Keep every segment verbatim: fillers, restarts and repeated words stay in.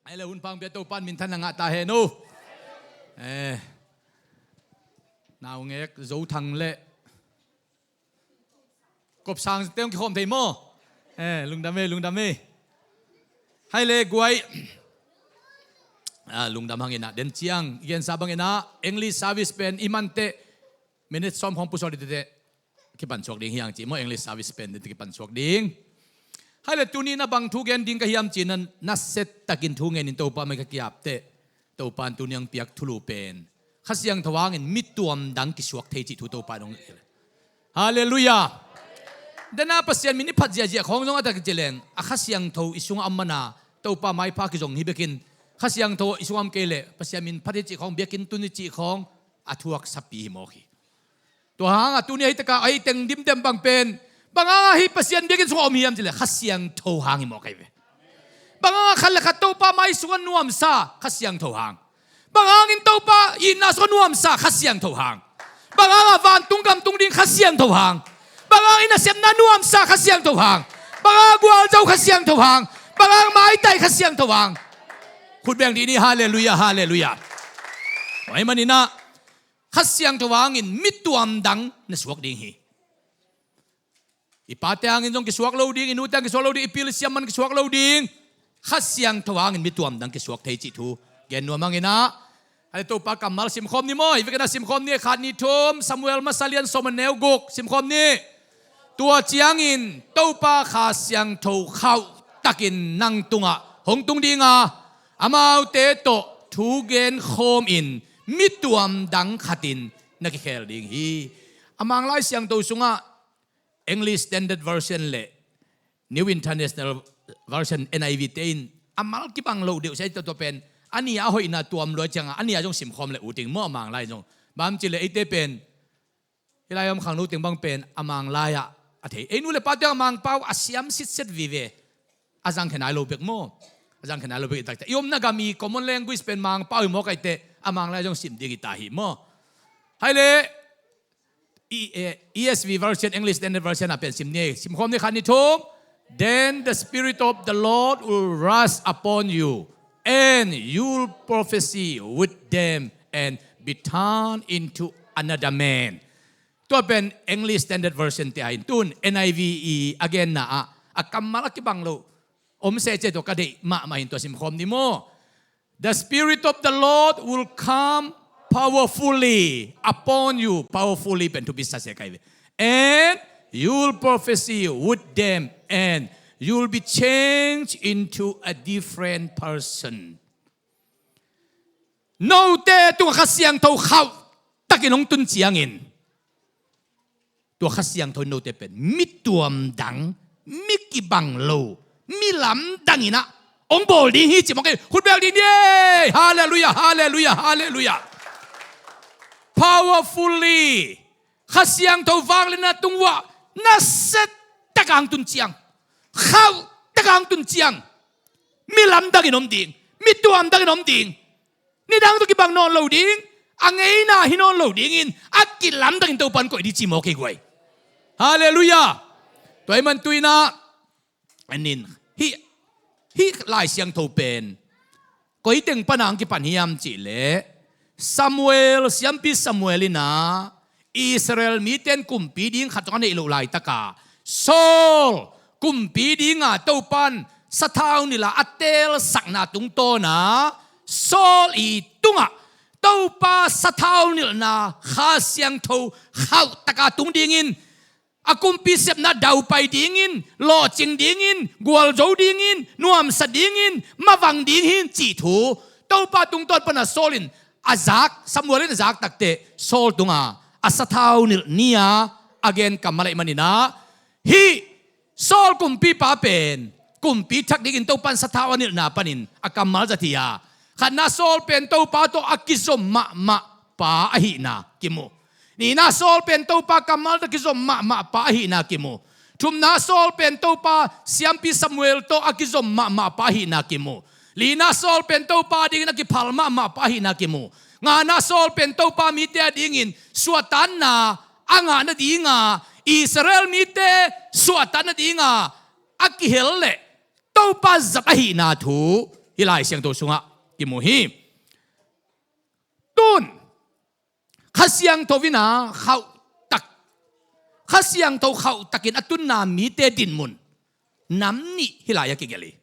Ai le hun pang pia Topan minthan na ngah ta hen uh. Eh. Naungek Zothang le Kopsang teng kikhawm thei maw? Eh, lungdam e, lungdam e. Hai le guai. Ah, lungdam hang inah den ciang i gensa bang inah English service pen i manteh minute sawm khawng pusuak dih tete kipan suak ding hiang ci maw, English service pen ding kipan suak ding. Hai le tuni na bang thu gen ding ka hiam ci na, naset takin thu ngenin Topa mai ka kiapteh. Topan tuni ang piak thulu pen Kha Siangtho hangin mi tuam dang kisuak thei cih thu Topa dong. Halleluiah. Dana Pasian min i phat ziahziah khawng zong a tak i ci leng a Kha Siangtho i sungah a mana Topa maipha kizong hi bekin Kha Siangtho i sungah om kei leh Pasian min phat hi cih khawng biakinn tun hi cih khawng a thuak sapi hi mawk hi. Tua hangah tuni a hi taka a hi teng dimdem bang pen bang hangah hi Pasian biakinn sungah om hiam ci leh Kha Siangtho hang hi mawk ahi ve. Bang hangah khat le khat Topa mai sungah nuamsa Kha Siangtho hang. Bang hangin Topa itna sungah nuamsa Kha Siangtho hang. Bang hangah vantung gam tung ding Kha Siangtho hang. Bang hangin nasepna nuamsa Kha Siangtho hang. Bang hangah gualzo Kha Siangtho hang. Bang hangah maitai Kha Siangtho hang. Khut beng dih ni, halleluiah, halleluiah. Tua ahih maninah Kha Siangtho hangin mi tuam dang na suak ding hi. I pate hangin zong kisuak lo ding, i nute hang kisuak lo ding, i pil i siam man kisuak lo ding. Kha Siangtho hangin mi tuam dang kisuak thei cih thu gen nuam hanginah. Hai Topa kammal simkhawm ni maw, i vekinah simkhawm ni, khat ni thum, Samuel masa lian sawm a neu guk, simkhawm ni. Tua ciangin Topa Kha Siangtho khauh takin nang tungah hong tung dinga, amaute tawh thu gen khawmin mi tuam dang khatin na kikhel ding hi. A Manglai Siangtho sungah English Standard Version le New International Version, N I V te in a mal kibang lo deuh sia, tua pen a nih a hoihna tuam lua cianga a nih a zong simkhawm le uting maw, a Manglai zong. Bang hang ci le eite pen hih lai om khangno teng bang pen a Manglai ah a thei. Ei nu le pa teng a Mangpau a siam sitset vive. A zangkhia nai lo bek maw? A zangkhia nai lo bek i takte i omna gam i common language pen Mangpau hi mawk aiteh a Manglai zong sim ding i ta hi maw? Hai le E, eh, E S V version, English Standard Version ah pen sim ni, simkhawm ni, khat ni thum. Then the Spirit of the Lord will rest upon you, and you'll prophesy with them and be turned into another man. Tua pen English Standard Version te ahin, tun N I V i a genna ah a kammal a kibang lo om seh, cia tua ka deih mahmah in tua simkhawm ni maw? The Spirit of the Lord will come powerfully upon you. Powerfully pen thupi sa se kai ve. And you'll prophesy with them, and you'll be changed into a different person. Note tungah Kha Siangtho khauh takin hong tun ciangin tua Kha Siangtho in note pen mi tuam dang, mi kibang lo, mi lamdang inah hong bawl ding hi ci mawk hi. Khut beng dih ni. Halleluiah, halleluiah, halleluiah. Powerfully. Kha Siangtho vangliatna tung uah nasia takin hong tun ciang, khauh takin hong tun ciang, mi lamdangin om ding, mi tuamdangin om ding. Nidang tawh kibang nawn lo ding, a ngeina hi nawn lo dingin a kilamdangin Topan koih ding ci mawk hi guai. Halleluiah. Tua ahih man tu-in ah, a nin, hih, hih Lai Siangtho pen koi teng pana hong kipan hiam cih leh, Samuel, siampi Samuel in ah Israel mite in kumpi ding khat zong a neih loh laitaka Saul kumpi dinga Topan sathau nilh a a teelsakna tungtawna Saul i tungah Topa sathau nilhna Kha Siangtho khauh taka tung dingin, a kumpi sepna daupai dingin, lawhcing dingin, gualzo dingin, nuamsa dingin, mavang ding hi cih thu Topa tungtawn pana Saul in a zak, Samuel in a zak takteh Saul tunga a sathau nilh ni-a a gen kammal ahih manin ah, hih Saul kumpipa pen kumpi thak dingin Topan sathau a nilhna panin a kammal zat hi a, khatna Saul pen Topa tawh a kizom mahmah pa ahihna kimu. Nihna Saul pen Topa kammal tawh kizom mahmah pa ahihna kimu. Thumna Saul pen Topa siampi Samuel tawh a kizom mahmah pa ahihna kimu. Lina Saul pen Topa dingin a kiphal mahmah pa ahihna kimu. Ngana Saul pen Topa mite a dingin suahtakna a ngah nadinga, Israel mite suahtak nadinga a kihel leh Topa zat ahihna thu hih Lai Siangtho sungah kimu hi. Tun Kha Siangtho in a khauhtak, Kha Siangtho khauhtakin a tunna mite dinmun nam nih hih lai-ah kigelh hi.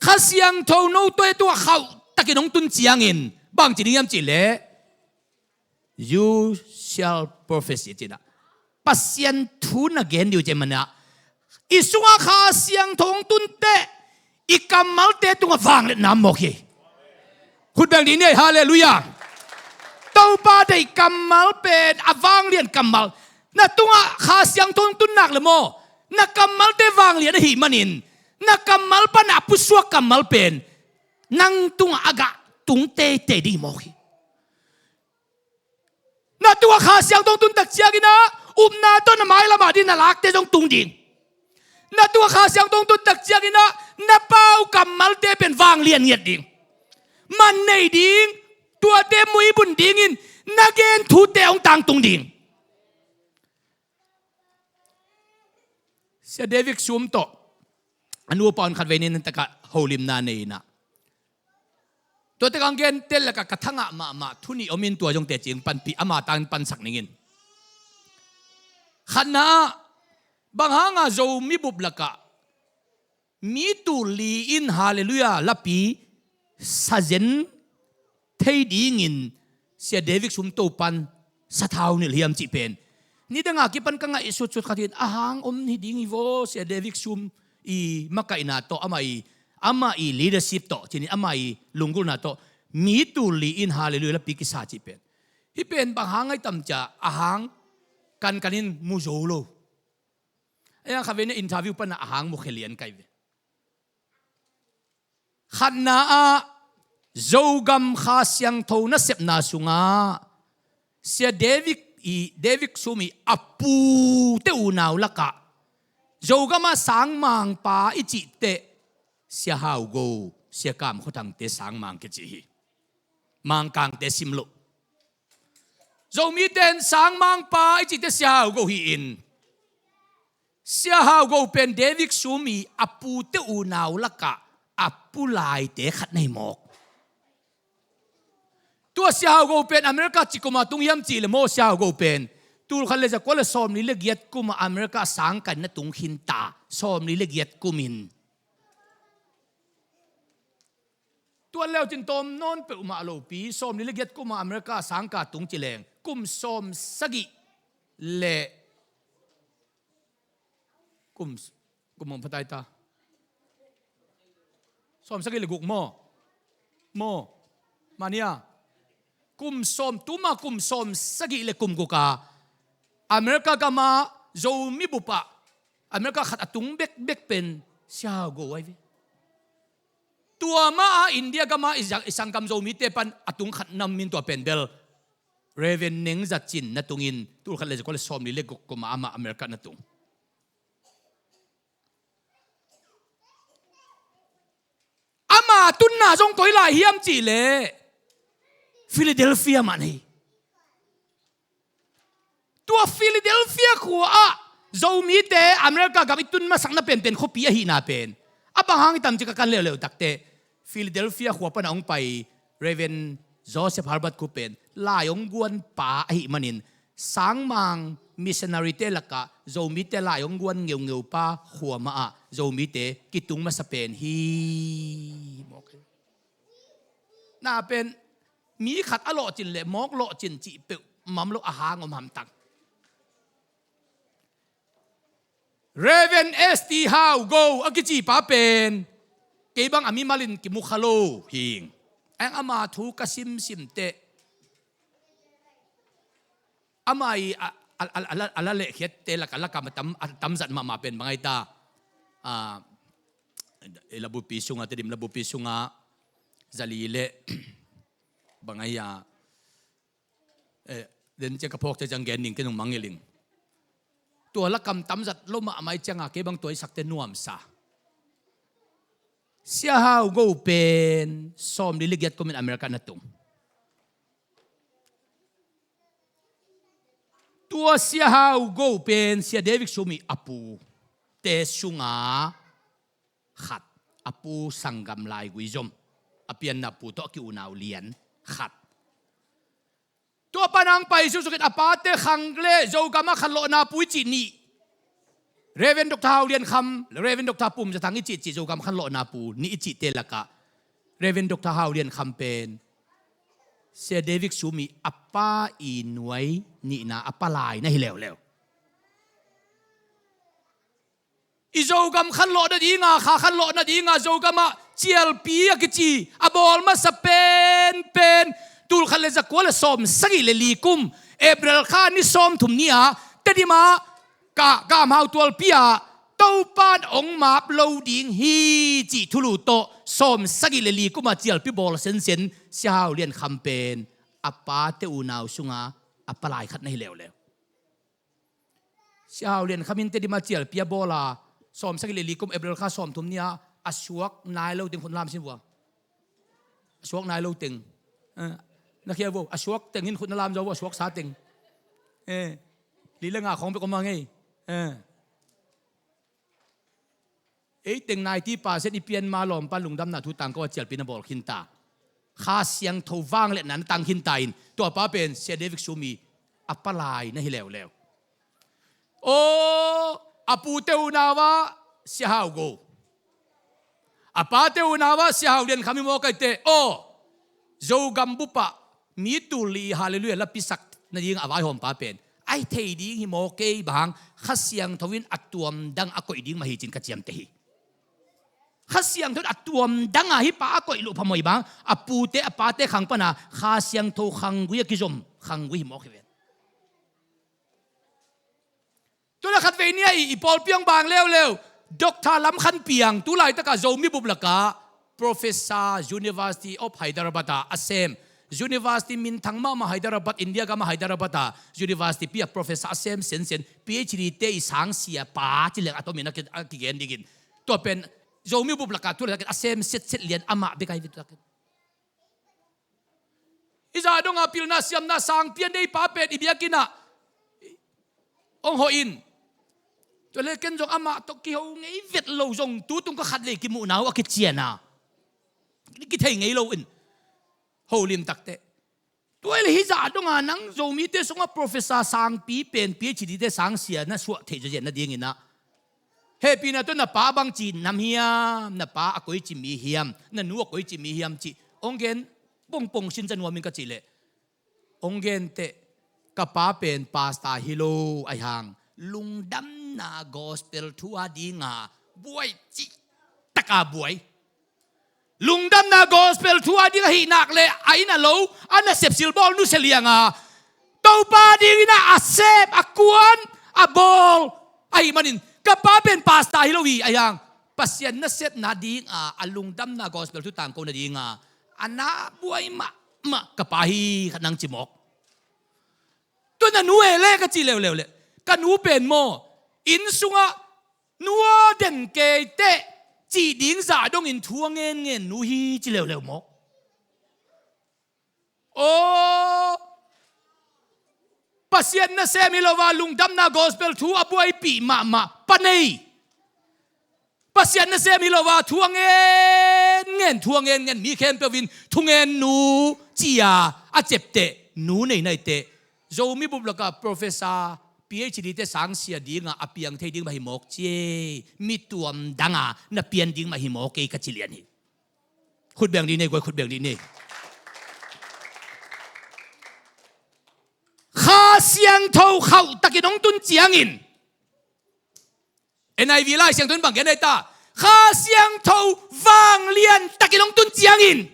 Kha Siangtho note tungah khauhtakin hong tun ciangin bang ci ding hiam cihleh, "You shall prophesy," ci-in ah Pasian thu na gen ding uh ci ahih manin ah, i sungah Kha Siangtho hong tun teh i kammalte tungah vangliatna mawk hi. Khut beng dih ni ei, halleluiah. Topa deih kammal pen a vanglian kammal. Na tungah Kha Siangtho hong tun nak leh maw, na kammalte vanglian ahih manin, na kammal pan a pusuak kammal pen nang tungah a gah tung teitei ding mawk hi. Na tungah Kha Siangtho hong tun tak ciangin ah upna tawh na mailam ading na lakte zong tung ding. Na tungah Kha Siangtho hong tun tak ciangin ah na pau kammalte pen vanglian ngiat ding, man nei ding, tuate muibun dingin na gen thute hong tangtung ding. Sia David Sum tawh a nupa un khatvei ni-in a takah holimna nei-in ah, tua takah hong genteh lakah ka thangah mahmah thu nih om in, tua zong teci hong panpih, ama tangin pansak ning in. Khatna ah, bang hanga Zomi bup lakah mi tul li in halleluiah lapi sa zen thei dingin Sia David Sum Topan sathau nilh hiam cih pen, nidanga kipan ka ngaihsutsut khat in, a hang om hi ding hi vaw, Sia David Sum i makaihna tawh, amah i, amah i leadership tawh, ci-in amah i lunggulhna tawh mi tul li in halleluiah lapi kisa cih pen, hih pen bang hang ahi tam cia a hang kankan in mu zo lo. Ahi hang khatvei ni-in interview panah a hang mukhia lian ka hi ve. Khatna ah, Zogam Kha Siangtho nasepna sungah Sia David i, David Sum i a pute unau lakah Zogam ah sangmangpa i cihteh Sia Hau Go, Sia Kam Khua Thangte sangmang kici hi. Mangkangte sim loh. Zomite in sangmangpa i cihteh Sia Hau Go hi-in, Sia Hau Go pen David Sum i a pute unau lakah a pulaite khat na hi mawk. Tua Sia Hau Go pen America ci kum a tung hiam cihleh maw, Sia Hau Go pen tul khat le za kua le sawmli le giat kum a America sangkan na tung khin ta, sawmli le giat kum in. Tua leu cin tawm nawn peuhmah lopi, sawmli le giat kum a America sangka tung ci leng, kum sawm sagih le kum, kum hong phatai ta. Sawm sagih le guk maw? Maw? Mania. Kum sawm, tuma kum sawm sagih le kum guk a America gam ah Zomi bup ah America khat a tung bekbek pen Sia Hau Go ahi ve. Tua mah a India gam ah i sang, i sanggam Zomite pan a tung khat na om in, tua pen bel Reverend Neng Za Cin na tung in, tul khat le za kua le sawmli le guk kum a amah America na tung. Ama tunna zong koi lai hiam cihleh Philadelphia mah na hi. Tua Philadelphia khua ah Zomite America gam i tun masakna penpen khuapi ahihna pen a bang hang hiam tam ci ka kan leuleu takteh, Philadelphia khua panah hong pai Reverend Joseph Herbert Cook pen lai hong guanpa ahih manin, sangmang missionary-te lakah Zomite lai hong guan ngeungeu pa khua mah ah Zomite kitung masa pen hi. Mawk hi. Na pen mi khat a lawhcin le mawk lawhcin cih peuhmah om lo, a hang om hamtang. Reverend S T Hau Go a kici pa pen kei bang a mimalin kimu kha lo hing. Eng ama thu ka simsim teh, ama i a, a, a, a, a la lehkhiatte lakah lakam a tam, a tamzat mahmah pen bang ahi ta, a, i labupi sungah, Tedim labupi sungah zali le bang ahi a, eh, den cia ka phawk cia ciang gen ning, ken hong mangngilh ing. Tua lakam tamzat lo mahmah i cianga kei bang tua i sakte nuamsa. Sia Hau Go pen sawmli le giat kumin America na tung. Tua Sia Hau Go pen Sia David Sum i a pute sunga khat. a pu sanggam laigui zom, a pianna pu tawh a ki-unau lian khat. Tua pan hong pai suksukin a pate khang le Zogam ah khanlawhna pu i cih nih, Rev. Dr. Hau Lian Kham, Rev. Dr. Pum Za Thang i cih, cih Zogam khanlawhna pu nih i cihte lakah Rev. Dr. Hau Lian Kham pen Sia David Sumi a pa i nuai nihna a palai na hi leuleu. I Zogam khanlawh nadinga, kha khanlawh nadinga Zogam ah cialpi a kici a bawl masa penpen, tul khat le za kua le sawm sagih le li kum, April kha ni sawm thum ni-ah Tedim ah, Ka, Kam Hau tualpi ah Topan hong map lo ding hi cih thulu tawh sawm sagih le li kum a cialpi bawl sensen Sia Hau Lian Kham pen a pate unau sunga a palai khat na hi leuleu. Sia Hau Lian Kham in Tedim ah cialpi a bawl a, sawm sagih le li kum April kha sawm thum ni-ah a suak nai lo teng khut na lam sin vua. A suak nai lo teng. Eh, na khia vo, a suak teng in khut na lam zaw vo, a suak sa teng. Eh, li le nga khawng bek om a ngei. Eh. Ei teng ninety percent i pianma lawmpan lungdamna thu tangko a cialpi na bawl khinta. Kha Siangtho vangliatna na tang khinta in, tua pa pen Sia David Sumi a palai na hi leuleu. Aw, a pute unau ah Sia Hau Go, a pate unau ah Sia Hau Lian Kham hi maw kei teh. Aw, Zogam bup ah mi tul li Halleluiah lapi sak nading a vaihawmpa pen, a hi thei ding hi maw kei, bang hang Kha Siangtho in a tuamdang a koih ding mah hi ci-in ka ciamteh hi. Kha Siangtho in a tuamdang a hih pa a koih loh phamawh hi, bang hang a pute a pate khang pana Kha Siangtho khanggui a kizom khanggui hi mawk hi ven. Tua leh khatvei ni-a i, i pawlpi hong bang leuleu, Doctor Lam Khan Piang, tu laitaka Zomi bup laka Professor University of Hyderabad ah a sem, University minthang mahmah Hyderabad, India gam ah Hyderabad ah University pi ah professor a sem sensen, PhD te i sangsia pa ci leng a tomin a ki, a kigen dingin. Tua pen Zomi bup laka tu laitakin a sem setset lian amah bek ahi ve tu laitakin. I zah dong a pilna siamna sang pian dei pa pen i biakinn ah hong hawh in. Tua leh ken zong amah tawh kiho ngei vet lo, zong tu tung ka khatvei kimuhna uh a kician a, kithei ngei lo in. Holim takteh. Tua leh hih zah dong a nang Zomite sungah professor sangpi pen PhD te sangsia na suah theih zawzen nadingin ah, hehpihna tawh na pa bangci nam hiam, na pa a koici mi hiam, na nu a koici mi hiam cih hong gen pongpong sin za nuam ing ka cih leh, hong gen teh, ka pa pen pastor hi lo ahi hang lungdamna gospel thu a dinga buai cih taka buai. Lungdamna gospel thu a ding ahih nak leh a inn a lo, a nasep silbawl nusia lianga Topa dingin a sem, a kuan, a bawl ahih manin, ka pa pen pastor hi lo hi ahi hang Pasian nasepna dinga, a lungdamna gospel thu tangko nadinga a na buai mahmah ka pa hi kha nang ci mawk. Tua na nu e le ka ci leuleu leh, ka nu pen maw, inn sungah nu aw den kei teh cih ding zah dongin thu a ngenngen nu hi ci leuleu mawk. Aw, Pasian nasem hi lo a lungdamna gospel thu a buaipih mahmah pa nei, Pasian nasem hi lo a thu a ngenngen, thu a ngenngen, mi khempeuh in thungen nu ci-a a ciapteh nu nei na hi teh, Zomi bup lakah professor, PhD te sangsia dinga a piang thei ding mah hi mawk ci e, mi tuam danga na pian ding mah hi mawk e ka ci lian hi. Khut beng dih ni, guai, khut beng dih ni. Kha Siangtho khauh takin hong tun ciangin, NIV Lai Siangtho in bang gen ahi ta, Kha Siangtho vanglian takin hong tun ciangin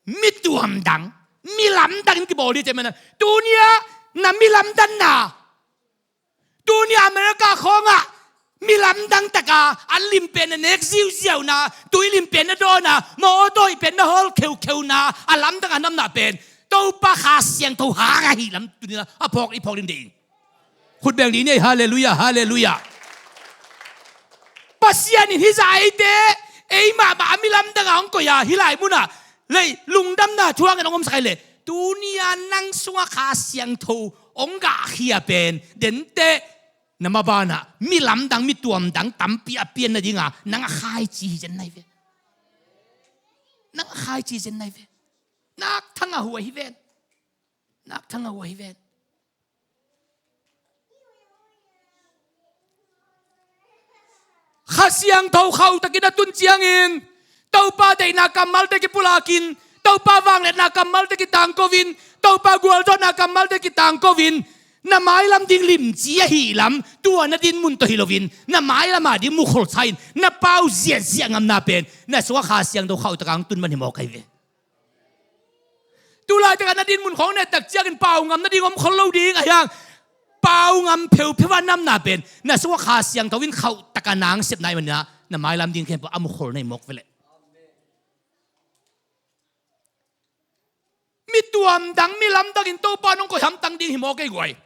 mi tuam dang, mi lamdang in kibawl ding ci e maw. Tuni-ah na mi lamdanna, tuni-ah America khawngah mi lamdang taka an limpen na nek ziauziauna, tui limpen na dawna, mawtaw pen na hawl kheukheuna, a lamdang a namna pen Topa Kha Siangtho hang ahi lam tuni-ah a phawk, i phawk ding ding. Khut beng dih ni, halleluiah, halleluiah. Pasian in hih zah eite, ei mahmah a mi lamdanga hong koih a, hih lai munah lei lungdamna thu hangin hong omsak ahi leh, tuni-a nang sungah Kha Siangtho hong gahkhia pen denteh Na mabanah mi lamdang, mi tuamdang tampi a pian nadinga nang a khaici hi zen nai ve. Nang a khaici hi zen nai ve. Nak thang a huai hi ven. Nak thang a huai hi ven. Kha Siangtho khauhtakin a tun ciangin Topa deihna kammalte kipulakin, Topa vangliatna kammalte kitangkoin, Topa gualzawhna kammalte kitangkoin, na mailam ding limci ahi lam, tua na dinmun tawh hi loin, na mailam a ding mukholsa in na pau ziahziah ngamna pen na sungah Kha Siangtho khauhtaka hong tun man hi mawk ahi ve. Tulaitak ah na dinmun khawng na et tak ciangin pau ngam nading om khol lo ding, ahi hang pau ngam pheupheu a namna pen na sungah Kha Siangtho in khauhtaka nang sepna ahih manin ah na mailam ding khempeuh a mukhol na hi mawk ve leh. Mi tuamdang, mi lamdangin Topa nong koih hamtang ding hi mawk ei guai.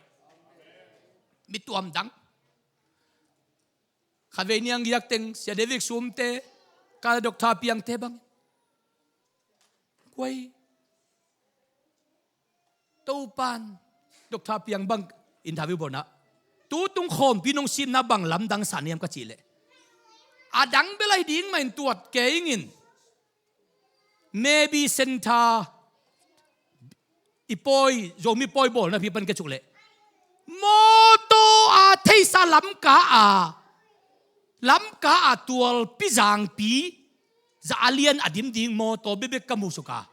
Mi tuamdang. Khavei niang giak teng Sia David Sumte, ka Doctor Piangte bang. Guai. Topan Doctor Piang bang interview bawlna, tutung khawmpi nong simna bang lamdang sa niam ka cih leh, a dang bel ahi ding mah in tuat kei ingin. Maybe Center i pawi, Zomi pawi bawlna pi pan ka cuk leh, mawtaw a theihsa lamka a, lamka a tualpi zangpi za a lian a dim ding mawtaw bekbek ka muhsuk a,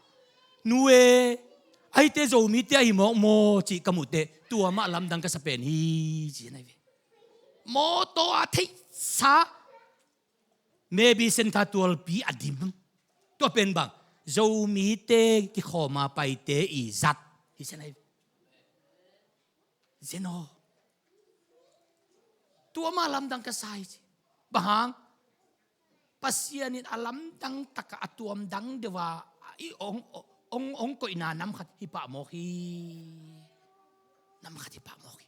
nu e, ahite Zomite ahi mawk maw cih ka muhteh tua mah lamdang ka sa pen hi, ci nai ve. Mawtaw a theihsa, maybe Center tualpi a dim. Tua pen bang, Zomite kikhawma paite i zat hi, ci nai ve. Zen aw. Tua mah lamdang ka sa hi ci. Bang hang? Pasian in a lamdang takah a tuamdang deuh a i ong, ong, ong koihna nam khat hi pah mawk hi. Nam khat hi pah mawk hi.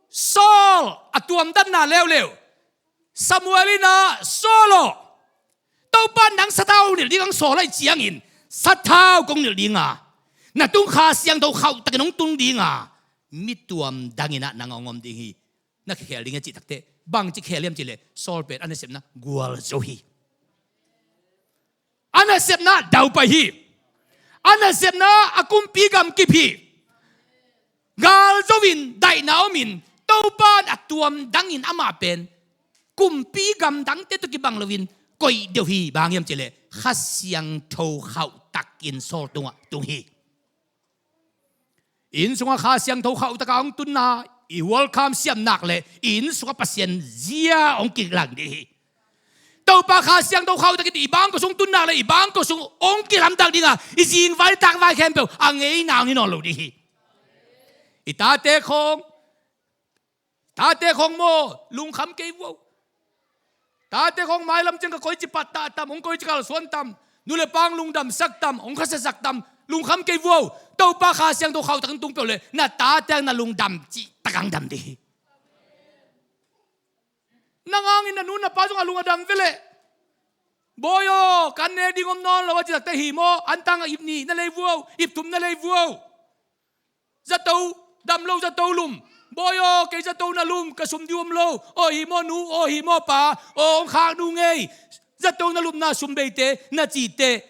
Saul a tuamdanna leuleu. Samuel in ah, Saul aw, Topa nang sathau nilh ding hong sawl ahih ciangin sathau kong nilh dinga, na tung Kha Siangtho khauhtakin hong tung dinga, mi tuamdang in ah nang hong om ding hi. Na kikhel ding hi a cih takteh bangci khel hiam cih leh Saul pen a nasepna gualzo hi. A nasepna daupai hi. A nasepna a kumpi gamkip hi. Galzo in, daihna om in, Topa in a tuamdang in amah pen kumpi gamdangte tawh kibang loin koih deuh hi. Bang hang hiam cih leh Kha Siangtho khauhtakin Saul tungah tung hi. Inn sungah Kha Siangtho khauhtaka hong tunna, i welcome siamnak le i inn sungah Pasian zia hong kilang ding hi. Topa Kha Siangtho khauhtakin i bangkua sung tunnak le i bangkua sung hong kilamdang dinga, i zingvai takvai khempeuh a ngeina hong hi nawn lo ding hi. I tate khawng, tate khawng maw, lungkham kei vuau. Tate khawng mailam ciang ka koici pattah tam, hong koici kalsuan tam, nu le pa hong lungdamsak tam, hong khasiasak tam, lungkham kei vuau. Topa Kha Siangtho khauhtakin tung peuh leh na tate hong na lungdam cih takah hong dam ding hi. Nang hangin na nu na pa zong a lung a dam ve leh. Bawi aw, ka an ne ding om nawn lo a cih takteh hi maw, antang a ip nih na lei vuau, ip thum na lei vuau. Zato dam lo, zato lum. Bawi aw, kei zato na lum, ka sum ding om lo. Aw hi maw nu, aw hi maw pa, aw hong khak nu ngei. Zato na lumna sum beite na cih teh,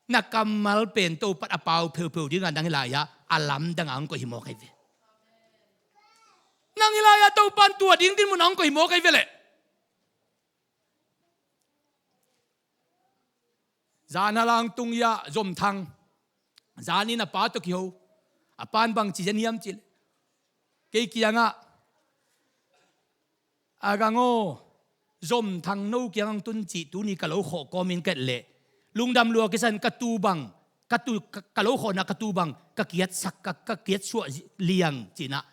na kammal pen Topa a pau pheupheu dinga nang hih lai-ah a lamdanga hong koih hi mawk ahi ve. Nang hih lai-ah Topa in tua ding dinmun hong koih hi mawk ahi ve leh. Zan a lang tung hi-ah Zomthang, zan in a pa tawh kiho. A pa in bangci zen hiam cih leh, kei kiangah, "A gang aw, Zomthang no kiangah hong tun cih tuni ka lo khawh kawmin ka et leh, lungdam lua kisan ka tuu bang, ka tuu, ka, ka lo khawhna ka tuu bang ka kiatsak, ka, ka kiatsuah liang," ci-in ah,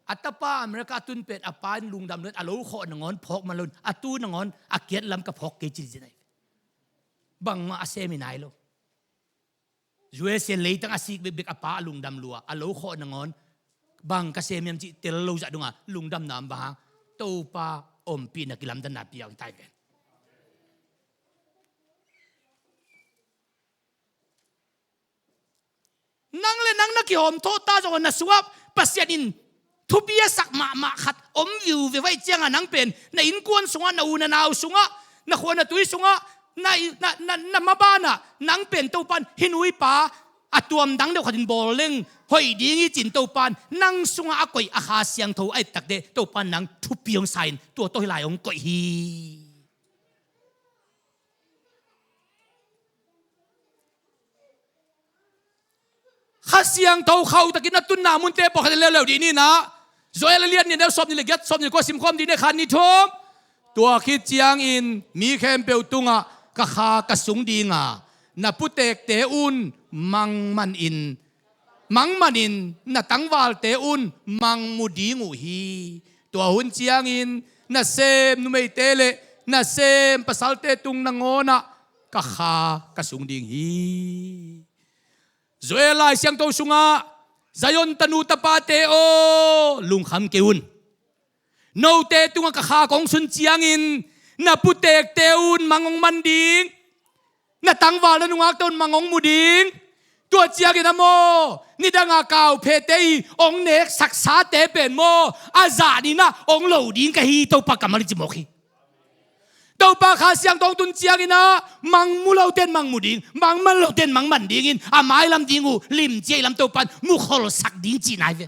a tapa America a tun pen a pa in lungdam lua-in a lo khawh nangawn phawk man loin a tuu nangawn a kiat lam ka phawk kei ci-in zen ahi. Bangmah a sem hi nai lo. U S A leitang a sik bekbek a pa a lungdam lua, a lo khawh nangawn bang ka sem hiam cih tel lo zah dongah lungdamna om bang hang, Topa ompihna kilamdanna pia hong tai pen. Nang le nang na kihawm thawh ta zongah na sungah Pasian in thupi a sak mahmah khat om viu ve vai cianga nang pen na innkuan sungah, na u na nau sungah, na khua na tui sungah, na, na, na, na mabanah nang pen Topan hih nu hih pa a tuam dang deuh khatin bawl leng hoih ding hi cin Topan nang sungah a koih a Kha Siangtho a et takte Topan nang thupi hong sa-in tua tawh hih lai hong koih hi. Kha Siangtho khauhtakin a tunna munte pawlkhat leuleu dih ni nah. Joel a lian nih, neu sawm nih le giat, sawm nih le kua simkhawm dih ni, khat nih thum. Tua khit ciangin mi khempeuh tungah ka Kha ka sung dinga, na putekte un mangmanin, mangmanin na tangvalte un mangmu ding uh hi. Tua hun ciangin nasem numeite le nasem pasalte tung nangawnah ka Kha ka sung ding hi. Joel Lai Siangtho sungah, Zion tanu tapate aw, lungkham kei un. Note tungah ka Kha kong sun ciangin na putekte un mang hong man ding, na tangval na nungakte un mang hong mu ding. Tua ciangin a maw, nidanga kauphete i hong neksaksate pen maw, a zah ninah hong lo ding ka hi, Topa kammal i ci mawk hi. Topa Kha Siangtho hong tun cianginah mang mu lote in mang mu ding, mang man lote in mang man dingin a mailam ding uh limci a i lam Topan mukholsak ding cihna hi ve.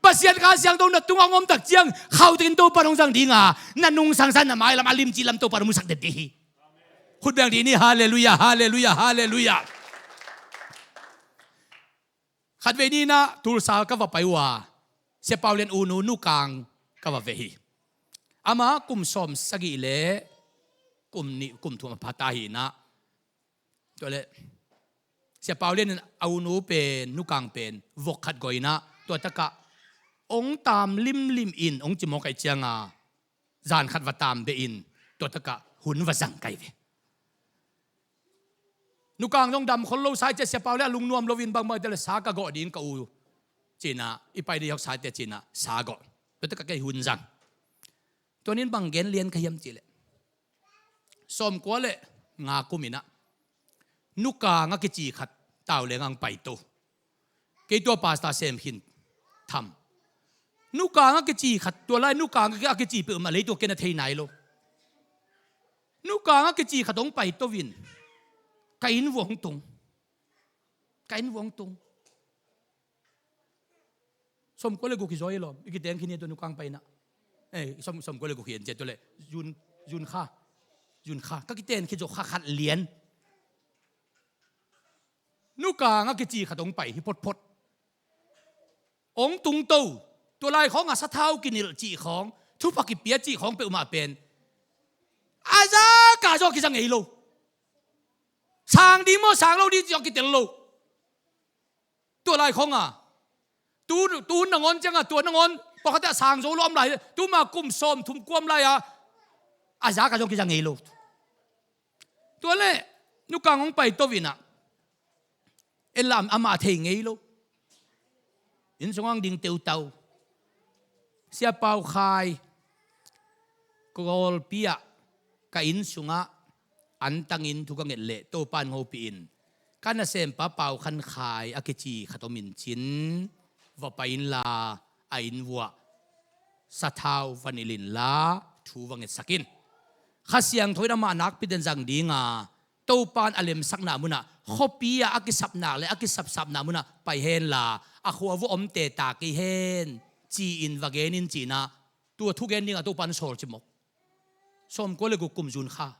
Pasian Kha Siangtho na tungah hong om tak ciang khauhtakin Topan hong zang dinga, na nungsangsa na mailam a limci lam Topan hong musak den ding hi. Khut beng dih ni, halleluiah, halleluiah, halleluiah. Khatvei ninah Tulsa ka va pai uh a, Sia Pau Lian u nu Nu Kang ka va veh hi. Amah kum sawm sagih le kum nih kum thum a pha ta hi inah. Tua leh Sia Pau Lian in a u nu pen, Nu Kang pen vok khat gawh inah, tua takah hong taam limlim in hong ci mawk ahih cianga, zan khat va taam beh in tua takah hun va zang kai ve. Nu Kang zong dam khol lo sa i ciah, Sia Pau Lian a lungnuam loin bangbang i tel le sa ka gawh ding ka u cinah, i pai dih hok sa i ciah cinah sa gawh. Tua takah kei hun zang. Tua nin bang gen lian ka hiam cihleh, sawmkua le nga kum inah Nu Kang a kici khat Tauleng ah hong paito. Kei tua pastor sem khin tham. Nu Kang a kici khat, tua lai Nu Kang a kici peuhmah lei tua ken a thei nai lo. Nu Kang a kici khat hong paito in ka inn vuah hong tung. Ka inn vuah hong tung. Sawmkua le guk hi zaw hi lawm, i kiteng khin hi tua Nu Kang paina. Eh, sawm, sawmkua le guk hi en ciah tua le June, June kha, June kha ka kiten khit zawh kha khat lian. Nu Kang a kici khat hong pai hi photphot. Hong tungto, tua lai khawng a sathau kinilh cih khawng, thupha kipia cih khawng peuhmah pen a zaka zaw kiza ngei lo. Sang ding maw sang lo ding cih zaw kitel lo. Tua lai khawng a tu, tu nangawn cianga tua nangawn pawlkhat a sang zo lo om lai, tuma kum sawm thum kuam lai-a a zaka zaw kiza ngei lo. Tua le Nu Kang hong paito inah, en la amah a thei ngei lo. Inn sungah hong ding teutau. Sia Pau Khai, Kawlpi ah ka inn sungah antangin thu ka nget leh Topan hopih in, ka nasempa Pau Khan Khai a kici khat om in cin, va pai inla a inn vuah sathau va nilh inla thu va ngetsak in. Kha Siangtho in amah nakpi den zang dinga, Topan a lemsakna munah, khuapi ah a kisapna le a kisapsapna munah pai henla, a khua vuah omte ta kei hen, ci-in va gen in cinah, tua thugen dingah Topan sawl ci mawk. Sawmkua le guk kum June kha.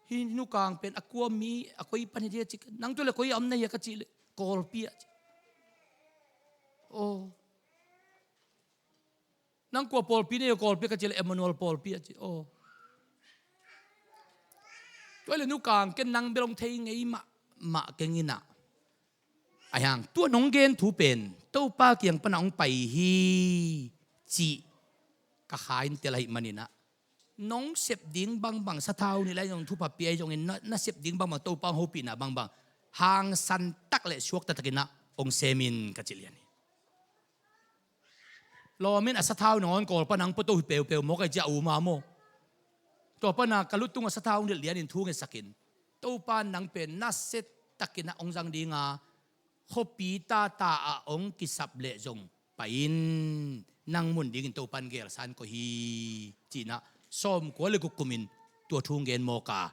Hih Nu Kang pen a kua mi, a koi pan hi dia ci, nang tua le koi a om na hia ka cih leh Kawlpi ah ci. Oh. Nang kua pawlpi na hi a, Kawlpi ka cih leh Emmanuel pawlpi a ci. Oh. Tua le Nu Kang ken nang bel hong thei ngei mahmah keng inah. Ahi hang tua nong gen thu pen Topa kiang pana hong pai hi cih ka kha in tel ahih maninah, nong sep ding bangbang sathau nilh lai zong thupha pia hi zongin na, na sep ding bangbang Topa hong hopihna bangbang hangsan tak le suakta takinah hong sem in ka ci lian hi. Lawm in a sathau nangawn Kawl pan hong pua to hi peupeu mawk ahi ciah a um a maw. Tua pana ka lutung a sathau hong nilh lianin thu ngetsakin, Topa nang pen nasia takinah hong zang dinga, khuapi tata ah hong kisap leh zong pai in, nang mun dingin Topan gelsa in koih hi, ci-in ah sawmkua le guk kumin tua thu hong gen mawk a.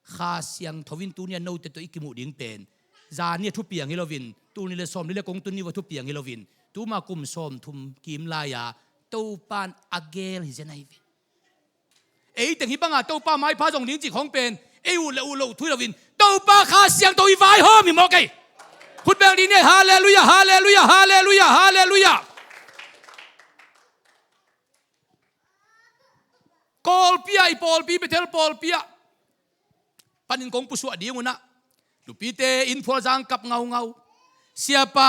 Kha Siangtho in tuni-a note tawh i kimuh ding pen, zani a thupiang hi loin, tul nih le sawmli le kong tun ni uh a thupiang hi loin, tuma kum sawmthum kim lai-a Topan a gel hi zen ahi ve. Ei teng hih banga Topa maipha zong ding cih khawng pen ei uh le uh loh thu hi loin, Topa Kha Siangtho i vaihawm hi mawk ei. Khut beng dih ni ei. Halleluiah, halleluiah, halleluiah, halleluiah. Kawlpi ah, i pawlpi, Bethel pawlpi ah panin kong pusuah ding un ah, nupite inn phualzang kap ngaungau. Siapa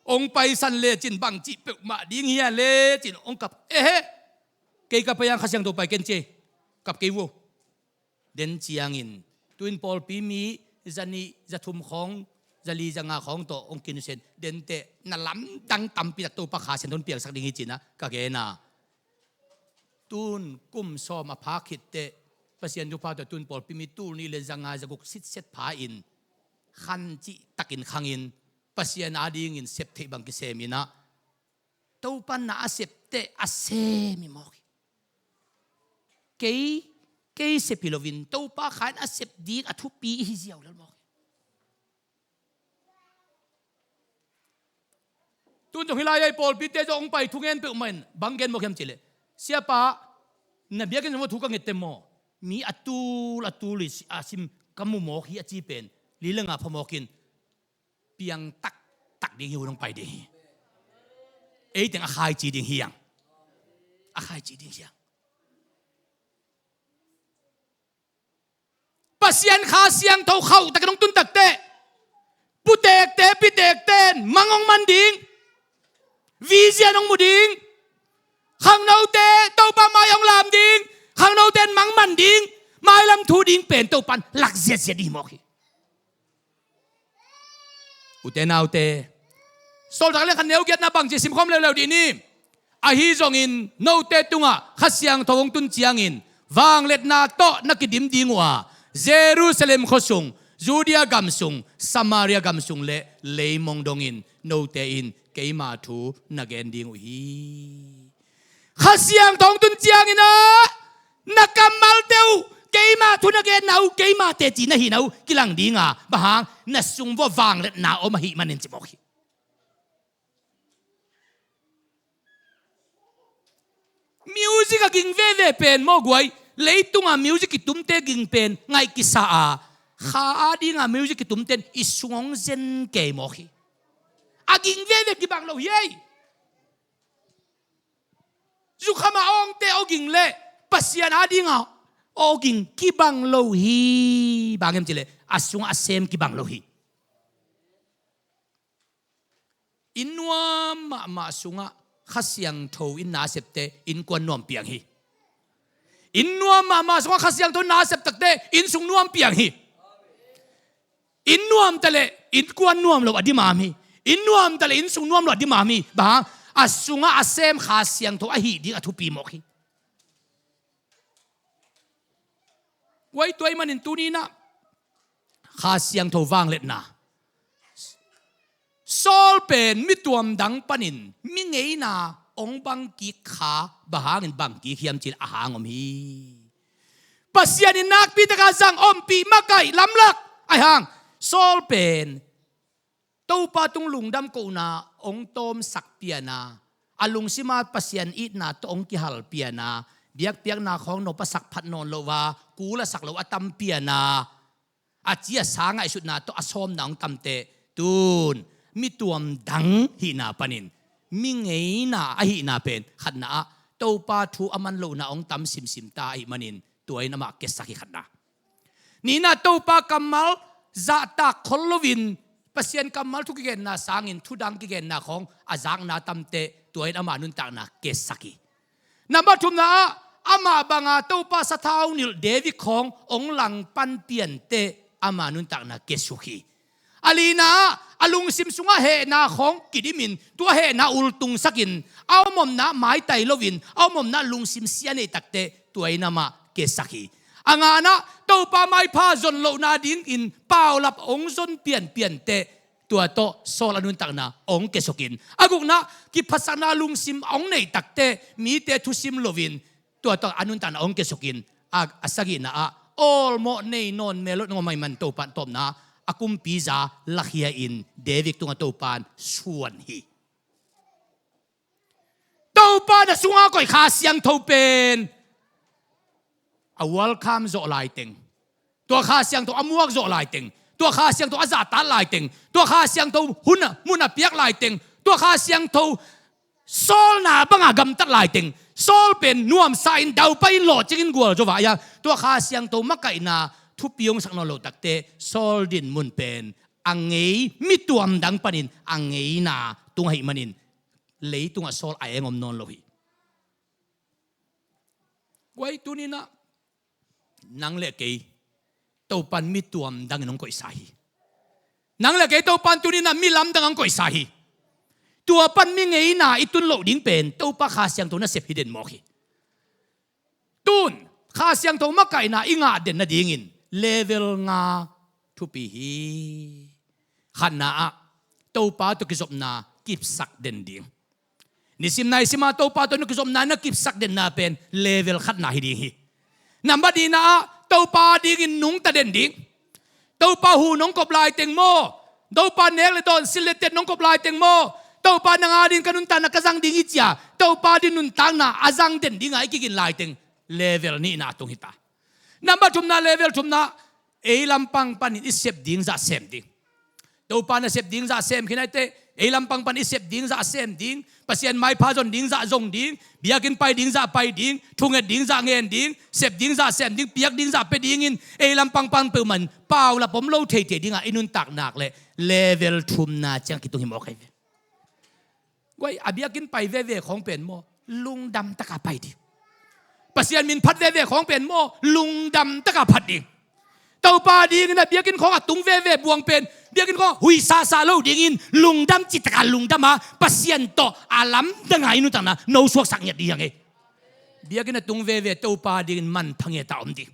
hong paisan lecin bangci peuhmah ding hi a lecin hong kap. Ehe, kei ka pai ang, Kha Siangtho pai ken ci ei. Kap kei uh. Den ciangin tu-in pawlpi mi zanih, zathum khawng, zali, zanga khawng tawh hong kinusia in, denteh na lamdang tampi tak Topa Kha Siangtho in piangsak ding hi ci-in ah ka gen a. Tun kum sawm a phak khit teh Pasian thupha tawh tun pawlpi mi tul nih le zanga zaguk sitset pha-in khan cihtakin khangin Pasian adingin sep theih bang kisem in ah, Topa na a sep teh a sem hi mawk hi. Kei, kei sep hi loin Topa Kha in a sep ding a thupi i hi ziau lel mawk hi. Tun zong hih lai-ah i pawlpite zong hong pai thungen peuhmah in bang gen mawk hiam cih leh, Siapa, na biakinn zong thu ka nget teh maw? Mi a tul a tul i si-, a sim ka mu mawk hi a ci pen li le nga phamawk in piang taktak ding hi, hun hong pai ding hi. Ei teng a khaici ding hi hang. A khaici ding hi hang. Pasian Kha Siangtho khauh takin hong tun tak teh, putekte pitekte in mang hong man ding, vision hong mu ding, khangnote Topa mai hong lam ding, khangnote in mang man ding, mailam thu ding pen Topa in lak ziatziat ding hi mawk hi. Ute naute, Sawltak lian khat neu giatna bangci sim khawm leuleu dih ni. Ahi zongin note tungah Kha Siangtho hong tun ciangin vangliatna tawh na kidim ding uh a, Jerusalem khuasung, Judea gamsung, Samaria gamsung le leimong dongin note in keima thu na gen ding uh hi. Kha Siangtho hong tun ciangin ah na kammalte uh keima thu na genna uh, keima teci na hihna uh kilang ding a, bang hang, na sung vuah vangliatna om ahih manin ci mawk hi. Music a ging veve pen maw guai, leitunga music kitumte ging pen ngaih kisa a, Kha adinga music kitumte in i sung hong zen kei mawk hi. A ging veve kibang lo hi ei. Zukham a awngte awging le Pasian adinga awging kibang lo hi. Bang hiam cih leh a sungah a sem kibang lo hi. Inn nuam mahmah sungah Kha Siangtho in na a sep teh innkuan nuam piang hi. Inn nuam mahmah sungah Kha Siangtho in na a sep tak teh innsung nuam piang hi. Inn nuam ta leh innkuan nuam lo a dimam hi. Inn nuam ta leh innsung nuam lo a dimam hi. Bang hang, a sungah a sem Kha Siangtho ahih ding a thupi mawk hi. Guai, tua ahih manin tuni-in ah Kha Siangtho vangliatna, Saul pen mi tuamdang panin mi ngeina hong bangkik kha, bang hangin bangkik hiam cih leh a hang om hi. Pasian in nakpi takin zang, ompih, makaih, lamlak. Ahih hang Saul pen Topa tung lungdam kohna hong tawmsak pian a, a lungsima Pasian itna tawh hong kihal pian a, biakpiakna khawng nop a sak phat nawn lo a, kul a sak lo a tam pian a, a ci a sa ngaihsutna tawh a sawmna hong tam teh, tun mi tuamdang hihna panin mi ngeina ahihna pen khatna ah Topa thu a man lohna hong tam simsim ta ahih manin tua in amah kiasak hi, khatna. Nihna, Topa kammal zahtak khol loin Pasian kammal thu kigenna sangin thudang kigenna khawng a zakna tam teh, tua in ama nuntakna kiasak hi. Number thumna ah, amah banga Topa sathau nilh David khawng hong langpan pian teh ama nuntakna kiasuk hi. A lina ah, a lungsim sungah hehna khawng kidimin, tua hehna ultungsakin, a om omna maitai loin, a om omna lungsim sia neih tak teh, tua in amah kiasak hi. A ngana ah, Topa maipha zon lohna dingin paulap hong zon pianpian teh, Tua tawh Saul a nuntakna hong kiasukin, a gukna, kiphatsakna lungsim a hong neih takteh mite thusim loin, tua tawh a nuntakna hong kiasukin, a, a sagihna ah awlmawh nei nawn melot ngawmai man Topan tawpna a kumpi za lakhia in David tungah Topan suan hi. Topa na sunga koih Kha Siangtho pen a welcome zawh laiteng, tua Kha Siangtho a muak zawh laiteng, tua Kha Siangtho a zahtat laiteng, tua Kha Siangtho hun a, mun a piak laiteng, tua Kha Siangtho sawlna banga gamtat laiteng, Saul pen nuamsa in daupai in lawhcing in gualzo va a, tua Kha Siangtho makaihna thupi hong sak nawn loh takteh Saul dinmun pen a ngei, mi tuamdang panin a ngeina tung ahih manin leitungah Saul a eng om nawn lo hi. Guai, tuninah nang le kei Topan mi tuamdangin hong koihsa hi. Nang le kei Topan tuninah mi lamdang hong koihsa hi. Tua pan mi ngeina i tun loh ding pen Topa Kha Siangtho nasep hi den mawk hi. Tun Kha Siangtho makaihna i ngah den nadingin level nga thupi hi. Khatna ah Topa tawh kizopna kipsak den ding. Nisim naisim ah Topa tawh na kizopna na kipsak denna pen level khatna hi ding hi. Nambat nihna ah Topa dingin nungta den ding. Topa hun hong kop laiteng maw, Topa nek le dawn, sil le tet hong kop laiteng maw, Topa nang adingin ka nuntakna ka zang ding hi ci-a Topa ding nuntakna a zang den dinga i kigin laiteng level nihna tung hita. Nambat thumna, level thumna, ei lampang panin i sep ding zah sem ding. Topa na sep ding zah sem khin ahih teh ei lampang pan i sep ding zah sem ding, Pasian maipha zon ding zah zong ding, biakinn pai ding zah pai ding, thunget ding zah ngen ding, sep ding zah sem ding, piak ding zah pia dingin ei lampang pan peuhmah in paulap om lo theithei dinga i nuntak nak leh level thumna ciang kitung hi mawk hi ve. Guai, a biakinn pai veve khawng pen maw, lungdam taka pai ding. Pasian min phat veve khawng pen maw, lungdam taka phat ding. Topa dingin a biakinn khawng a tung veve buang pen biakinn khawng huisasa lo dingin lungdam citaka lungdama Pasian tawh a lamdanga i nuntakna nosuaksak ngiat ding hi hang e. Biakinn a tung veve Topa dingin manpha ngiata om ding.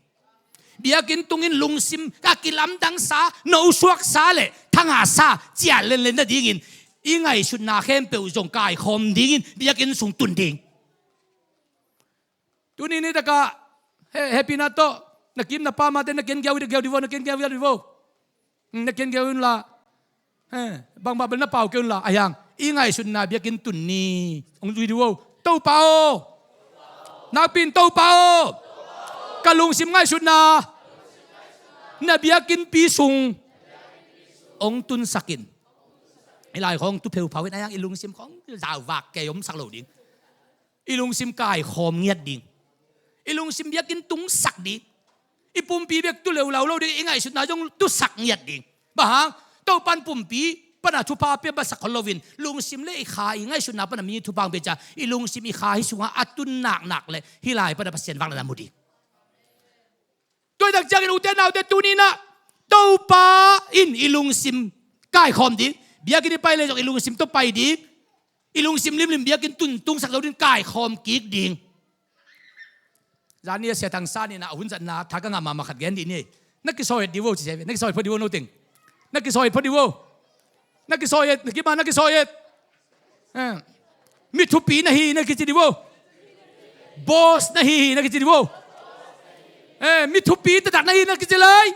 Biakinn tungin lungsim a kilamdangsa, nosuaksa le thangahsa ciah lenlen nadingin i ngaihsutna khempeuh zong kaikhawm dingin biakinn sung tun ding. Tuni nitakah he, hehpihna tawh na kim na pamte na ken giau, giau di vo, na ken giau di vo. Na ken giau unla. He, bangbang bel na pau kei unla, a hiang i ngaihsutna biakinn tun ni. Hong zui di vo. Topa aw, nakpi in Topa aw, ka lungsim ngaihsutna na biakinnpi sung hong tunsak in. I lai khawng tu pheuphau in a hiang i lungsim khawng zauvak kei omsak lo ding. I lungsim kaikhawm ngiat ding. I lungsim biakinn tungsak ding. I pumpi bek tu leulau lo ding, i ngaihsutna zong tusak ngiat ding. Bang hang? Topan pumpi pana thupha pia basak khol loin lungsim le i kha i ngaihsutna pana mi thupha hong pia cia, i lungsim i kha hi sungah a tun naknak le hih lai pana Pasian vangliatna mu ding. Tua hi tak ciangin ute naute tuninah Topa in i lungsim kaikhawm ding. Biakinn i pai le zong i lungsim tawh pai ding. I lungsim limlim biakinn tun tungsak zo ding, kaikhawm kik ding. Zani a Sia Thang San in a hun zatna tha ka ngah mahmah khat gen dih ni. Na kisawi et di vo ci sia ve. Na kisawi et phot di vo no teng. Na kisawi et phot di vo. Na kisawi et, na kima na kisawi et. Eh. Mi thupi na hi na kici di vo. Boss na hi hi na kici di vo. Eh, mi thupi taktak na hi na kici lai.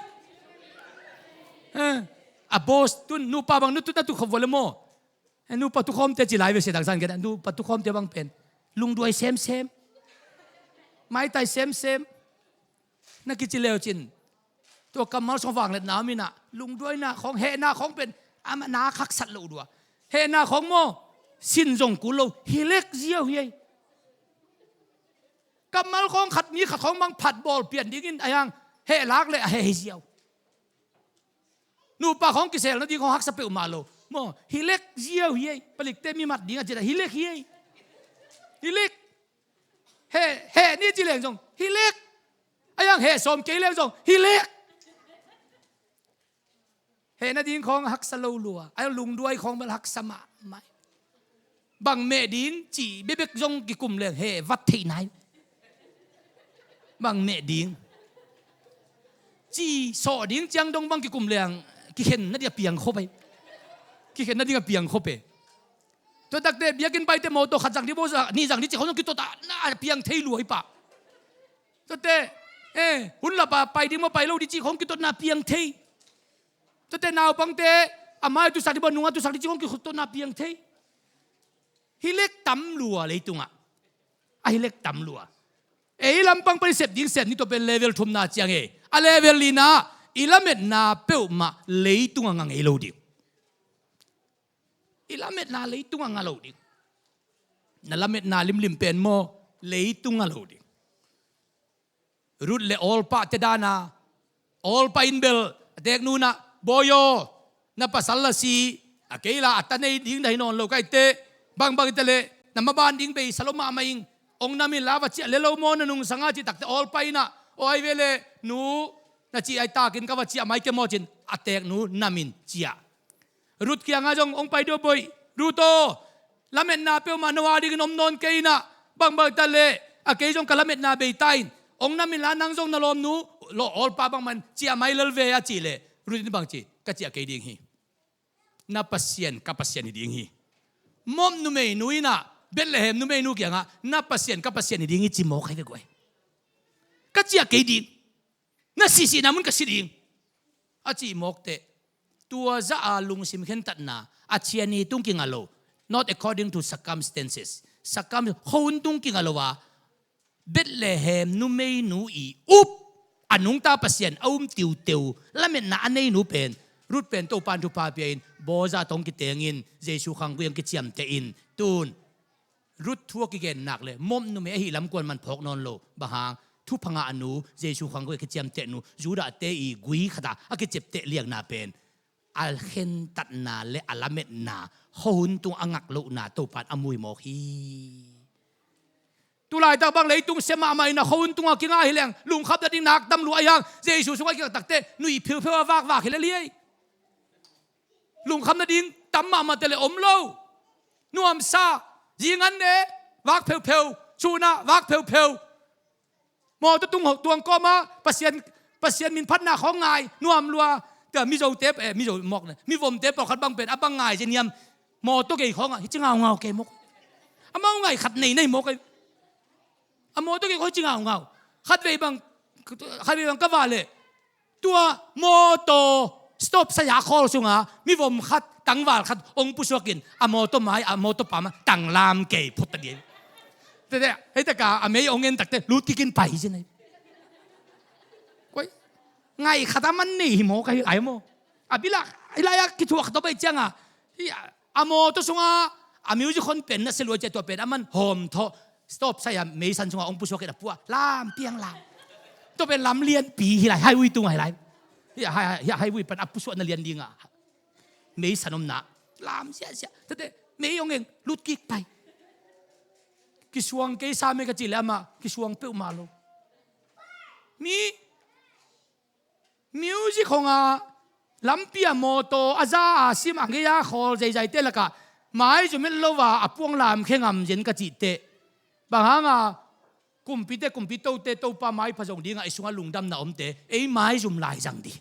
Eh. A boss tun nupa bang nu tut na tu khop vo le maw. Nupa tukhawmte ci lai ve, Sia Thang San gen a, nupa tukhawmte bang pen lungduai semsem, maitai semsem. Na kici leu cin tua kammal sung vangliatna om inah lungduaina khawng, hehna khawng pen amah na haksat loh dua. Hehna khawng maw, sin zong kul lo, hi lek ziau hi ei. Kammal khawng khat mi khat khawng bang phat bawl pian dingin a hiang heh lak le a heh hi ziau. Nupa khawng kisel nading khawng haksa peuhmah lo. Maw, hi lek ziau hi ei. Palikte mi mat ding a ciat a hi lek hi ei. Hi lek. Heh, heh ni ci leng zong hi lek. A hiang heh sawm kei leng zong hi lek. Heh nading khawng haksa lo lua. A hiang lungduai khawng bel haksa mahmah. Bang meh ding cih bekbek zong kikum leng heh vat theih nai. Bang meh ding cih sawh ding ciang dong bang kikum leng kikhen nading a piang khop ei. kikhen nading a piang khop e. Tua takte biakinn paite mawtaw khat zang ding maw, nih zang ding cih khong zong kitot a, na a piang thei lua hi pah. Tuate, eh, hun lapa pai ding maw, pai lo ding cih khong kitotna piang thei. Tuate naupangte a mai tusak ding maw, nunga tusak ding cih khong kitotna piang thei. Hi lek tam lua leitungah. A hi lek tam lua. Ei lampang pan i sep ding sep ni, tua pen level thumna ciang e. A level lina, i lametna peuhmah leitungah ngah ngei lo ding. I lametna leitungah ngah lo ding. Na lametna limlim pen maw, leitungah ngah lo ding. Ruth le Orpah te dana, Orpah in bel a teknu in ah, "Bawi aw, na pasal la si, a kei la a ta nei ding na hi nawn lo ka hi teh, bangbang hi ta leh na maban ding bei sa lo mahmah ing, ong nam in la va ciah lel lo maw na nungsang ah," cih takte Orpah in ah, "Aw, ai ve leh nu, na cih ai takin ka va ciah mai kei maw," ci-in a teknu nam in ciah. Ruth kiangah zong, "Ong pai dih aw bawi. Ruth aw, lametna peuhmah no a dingin om nawn kei in ah, bangbang hi ta leh a kei zong ka lametna bei ta in, ong nam in la nang zong na lawmnu, Orpah bangmah in ciah mai lel ve," a cih leh Ruth in bang ci, "Ka ciah kei ding hi. Na Pasian ka Pasian hi ding hi." Moab numeinu in ah Bethlehem numeinu kiangah, "Na Pasian ka Pasian hi ding hi," ci mawk hi ve guai. "Ka ciah kei ding. Na sihsihna mun ka si ding," a cih mawk teh. Tua zah a lungsim khentatna, a ciani tung kingah lo. Not according to circumstances. Circum-, khuahun tung kingah lo a, Bethlehem numeinu i up, a nungta Pasian a um tiuteu, lametna a neinu pen, Ruth pen Topan thupha pia in, Boaz tawh kiteng in, Jesu khangkui ah kiciamteh in, tun Ruth thu a kigen nak le Moab numei ahih lam kuaman phawk nawn lo. Bang hang? Thupha ngahnu, Jesu khangkui a kiciamtehnu, Judah te i gui khat a a kiciapteh liakna pen a khentatna le a lametna, khuahun tung a ngak lohna Topan a mu hi mawk hi. Tulaitak bang leitung sia mahmah in a khuahun tungah kingah hi leng, lungkham nading nak tam lua hi hang. Jesu sungah kingah takte nui pheupheu a vakvak hi lel hi. Lungkham nading tam mahmah teh le om lo. Nuamsa, zingan ne, vak pheupheu, sunah vak pheupheu. Mawtaw tung tuang kawmah Pasian, Pasian min phatna khawng ngai nuam lua. Tua Mizote, eh, Mizo mawk ne, mivomte pawlkhat bang pen a bang ngai zen hiam? Mawtaw gei khawngah hi ci ngaungau kei mawk. Amau ngai khat nei nei mawk ei. A mawtaw gei khawng hi ci ngaungau. Khatvei bang, khatvei bang ka va leh, tua mawtaw stop sign a khawl sunga mivom khat, tangval khat ong pusuakin a mawtaw mai, a mawtaw pam ah tanglam kei phut ta ding. Tete, hei taka a mei ong en takte lut kikin pai hi ci nei. Koi, ngai khat a man nei hi maw ka hi lai maw? A bila, hi lai a kithuak tawh pai cianga, hi a, a mawtaw sunga a music hon pen na sia lua ciah, tua pen a man hawm thaw, stop sign a meisan sunga ong pusuak in a pua lam piang lam. Tua pen lam lianpi hi lai, highway tungah hi lai. Hi a, hi a, hi a highway pan a pusuakna lian dinga meisan omna lam siahsiah. Tete mei ong eng lut kik pai. Kisuang kei sa mei ka cih leh amah kisuang peuhmah lo. Mi music hong a, lampi a mawtaw a za a sim a ngei a khawl zeizaite lakah maizum et lo a a puang lam khe ngam zen ka cih teh. Bang hanga? Kumpite kumpi, tote Topa maipha zong dingah i sungah lungdamna omte ei maizum lai zang ding.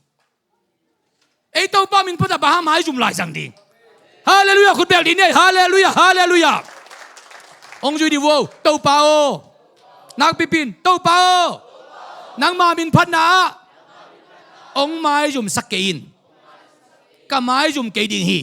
Ei Topa min phatah bang hang maizum lai zang ding? Halleluiah, khut beng dih ni ei. Halleluiah, halleluiah. Ong zui dih vo. Topa aw. Nakpipin, Topa aw, nangma min phatna ah ong maizumsak kei in. Ka maizum kei ding hi.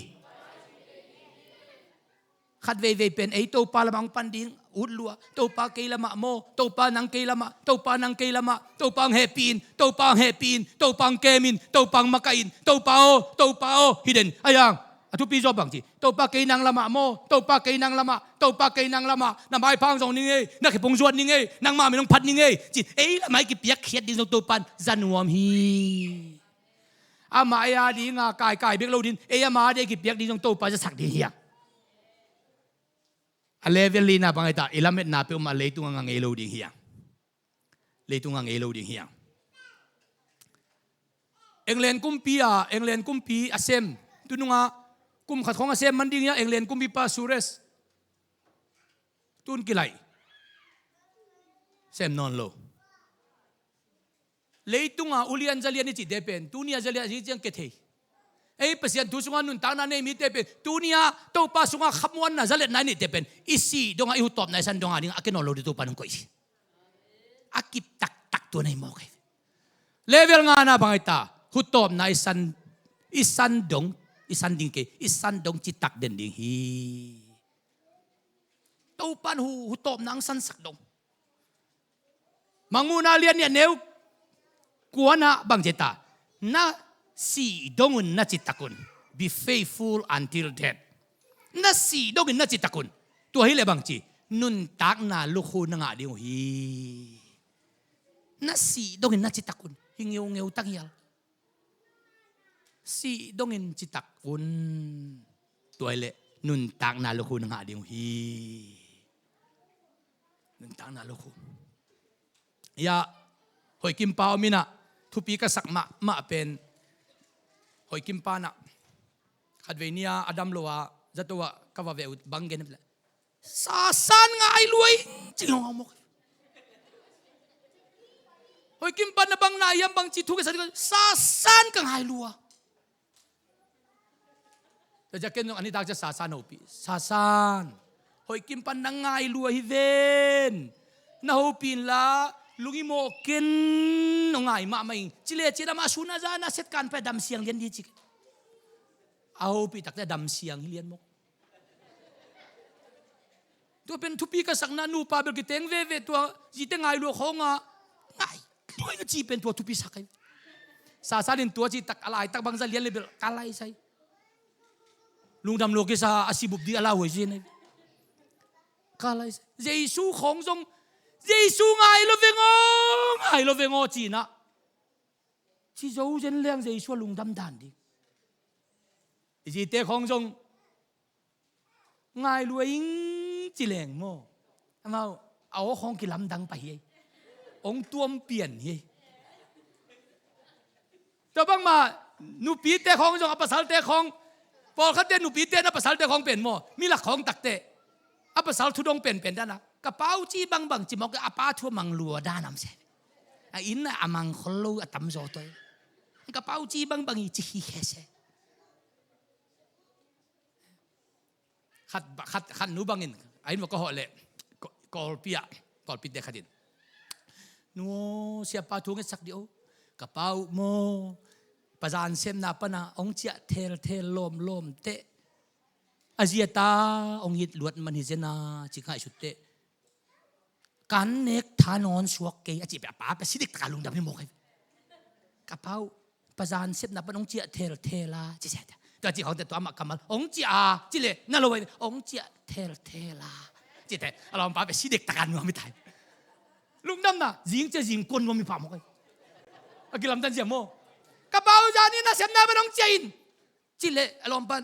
Khat veivei pen ei Topa lamah hong pan ding ut lua. Topa kei lamah maw, Topa nang kei lamah, Topa nang kei lamah, Topa hong hehpih in, Topa hong hehpih in, Topa hong kem in, Topa hong makaih in, Topa aw, Topa aw, hi den. Ahi hang a thupi zaw bang ci, Topa kei nang lamah maw, Topa kei nang lamah, Topa kei nang lamah, na maipha hong zong ning ei, na khephung zuat ning ei, nangmah min hong phat ning ei, ci-in ei lamah i kipiakkhiat ding zong Topa in za nuam hi. Amah ei a dinga kaikai bek lo ding, ei ama a ding a kipiak ding zong Topa zasak ding hi hang. A level lina bang ahi ta, i lametna peuhmah leitungah ngah ngei lo ding hi hang. Leitungah ngah ngei lo ding hi hang. England kumpi a, England kumpi a sem, tunungah kum khat khawng a sem man ding hi a, England kumpipa Suresh. Tun kilaih. Sem nawn lo. Leitunga ulian zalian i cihte pen tuni a zalian a zing ciang kethei. Ei, Pasian thu sungah nuntakna nei mite pen, tuni-ah Topa sungah khamuanna zaletna i neihte pen, i sih dongah i hutawpna i san dongah dingah a kinawn lo ding Topa nong koih hi. A kip taktak tua nei mawk hi. Level ngana bang ahi ta, hutawpna i san, i san dong, i san ding kei, i san dong citak den ding hi. Topan hu, hutawpna ang sansak dong. Mangmuhna lian nih a neu kuana bang ci ta, na sih dongun na citak un. Be faithful until death. Na sih dongin na citak un. Tua hileh bang ci, nuntakna lukhu na ngah ding uh hi. Na sih dongin na citak un. Hi ngeungeu tanghial. Sih dongin citak un. Tua hileh nuntakna lukhu na ngah ding uh hi. Nuntakna lukhu. Ya, Hoih Kimpa om inah, thupi ka sak mahmah pen, Hoih Kimpa nah, khatvei ni-a a dam lo-a zato ah ka va veh uh bang gen, Sasan ngai lua ing, ci ngawngawng mawk. Hoih Kimpa na bang na hiam, bang ci thu ka sa, Sasan ka ngai lua. Tua ciang ken zong a nitak ciang Sasan hopih. Sasan, Hoih Kimpa na ngai lua hi ven. Na hopih inla, lung i mawh ken, nong ngai mahmah ing. Ci le ci-in amah sun a zan a set kan pai a damsiang lian di ci. A hopih takte a damsiang hi lian mawk. Tua pen thupi ka sakna, nupa bel kiteng veve, tua zite ngai lua khawngah ngai lua ing a ci pen tua thupi sak hi. Sasan in tua citak a laitak bangzah lian le bel ka laisai. Lungdam lua kisa a sibup ding a lauhuai ci hi. Ka laisai. Jesu khawng zong, Jesu ngai lo veng aw, ngai lo veng aw ci inah, ci zo zen leng Jesu a lungdam dan ding. I zite khawng zong ngai lua ing ci leng maw, amau a aw khawng kilamdang pah hi ei. Hong tuam pian hi ei. Tua bangmah nupite khawng zong, a pasalte khawng, pawlkhatte nupite na pasalte khawng pen maw, milak khawng takte a pasal thu dong penpen dan a, ka pa uh ci bangbang ci mawk, a pa thu a mang lua dan a om se. A inn ah a mang khol lo a tamzaw tua hi. Ka pa uh ci bangbang hi ci hi khe se. Khat, khat, khat nu bangin a inn uah ka hawh leh, Kawl, Kawlpi ah, Kawlpite khat in, "Nu aw, siapa thu ngetsak dih o. Ka pa uh maw, pazan sepna pana hong ciah thelthel lawmlawm teh, a zi a ta hong it luat man hi zen a, ci ngaihsut teh, kan nek tha nawn suak kei," a cih peh a pa peh si diktak a lungdam hi mawk hi. "Ka pa uh, pazan sepna pan hong ciah thelthel a," ci se. Tua cih khawng teh tua amah kammal, "Hong ciah a," ci leh na lo hi, "Hong ciah thelthel a," ci teh a lawmpa peh si diktak a nuam hi ta hi. Lungdamna zing ciang zingkuan nuam hi pah mawk hi. A kilamdan zia maw. "Ka pa uh, zani na sepna pan hong ciah in," ci leh a lawmpa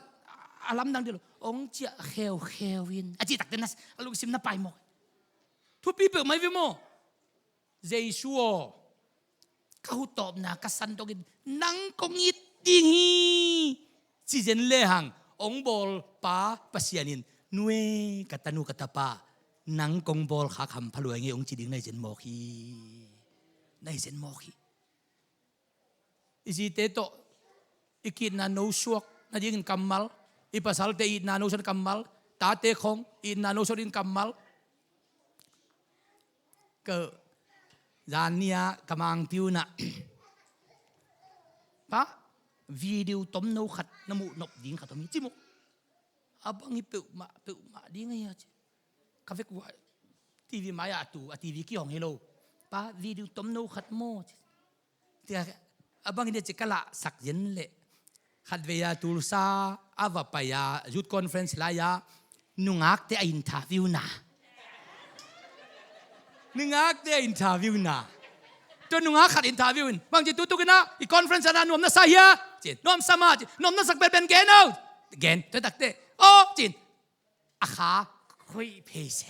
a lamdang dih lo, "Hong ciah kheukheu in," a cih takte na, a lungsim na pai mawk. Thupi peuhmah hi ve maw. "Jesu aw, ka hutawpna ka san dongin nang kong it ding hi," ci zen lehang, hong bawlpa Pasian in, "Nu e, ka tanu ka tapa, nang kong bawlkhak hampha lua ing ei," hong ci ding na hi zen mawk hi. Na hi zen mawk hi. I zite tawh i ki-itna no suak nadingin kammal, i pasalte itna no suak kammal, tate khawng itna no suak dingin kammal. Ka zan ni-a ka mangpi un ah, "Pa, video tomno khat na muh nop ding khat om hi," ci maw. "A bang hi peuhmah, peuhmah ding ahi a," ci. Ka vek uh a, TV mai-ah a tu, a TV kihong hi lo. "Pa, video tomno khat maw," ci. Tia, "A bang hi dih," ci, ka lahsak zen leh, khatvei a Tulsa a va pai a, youth conference lai-a nungakte a interview na. Nungakte a interview na. Tua nungak khat interview in, "Bang ci, tutuk in ah i conference ah na nuam na sa hia?" ci. "Nuam sa mah," ci. "Nuam na sak penpen gen o." Gen, tua takte, "Aw," ci. A kha khoih phei se.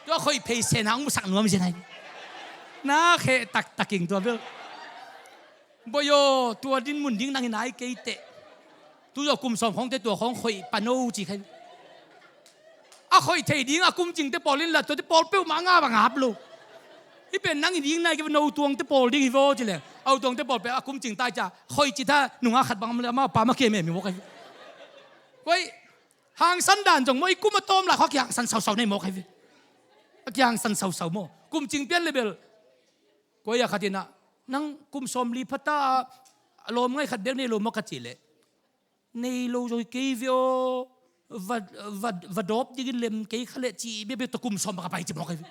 Tua khoih phei se na hong musak nuam zen ai. Na kheh taktak ing tua bel. "Bawi aw, tua din mun ding nang hi nai kei teh. Tu zaw kum sawm khawngte tua khawng khoih pan o," ci kha hi. A khoih thei ding a kum cingte pawl in la, tuate pawl peuhmah a ngap a ngap lo. Hih pen nang i ding nai kei ve, no tuangte pawl ding hi vaw ci leng, au tuangte pawl pen a kum cing tai cia, khoi ci ta nungak khat bang amah pa ma kei mem hi mawk ahi ve. Koi, hangsan dan zong maw, i kum a tawm lai khawng a kihangsan sausau nei mawk ahi ve. A kihangsan sausau maw. Kum cing pian le bel. Koi a khat in ah, nang kum sawmli phata a lawm ngai khat bek nei lo maw ka cih leh, nei lo zong hi kei ve aw, va, va, va dawp dingin lem kei kha leh ci biabia tawh kum sawm bak a pai ci mawk ahi ve.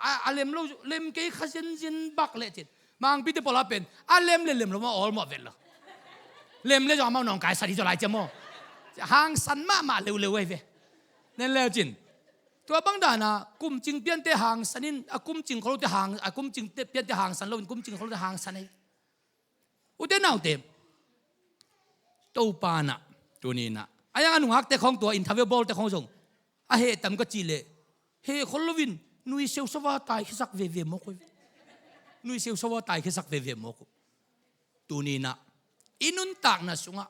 A, a lem lo, lem kei kha zenzen bak leh cin. Mangpite pawl a pen a lem le lem lo mah awl mawh vet lo. Lem le zong amau nawngkai sa di zaw lai cia maw. Hangsan mahmah leuleu ahi ve. Nen leu cin. Tua bang dana kum cing piante hangsan in, a kum cing kholote hang, a kum cing te, piante hangsan loin kum cing kholote hangsan ahi. Ute naute, Topa nah, tuni nah, a yang a nungakte khawng tua interview bawlte khawng zong a heh tam ka cih leh, heh khol loin nuiseusa va taikhiasak veve mawk uh. Nuiseusa va taikhiasak veve mawk uh. Tuni nah i nuntakna sungah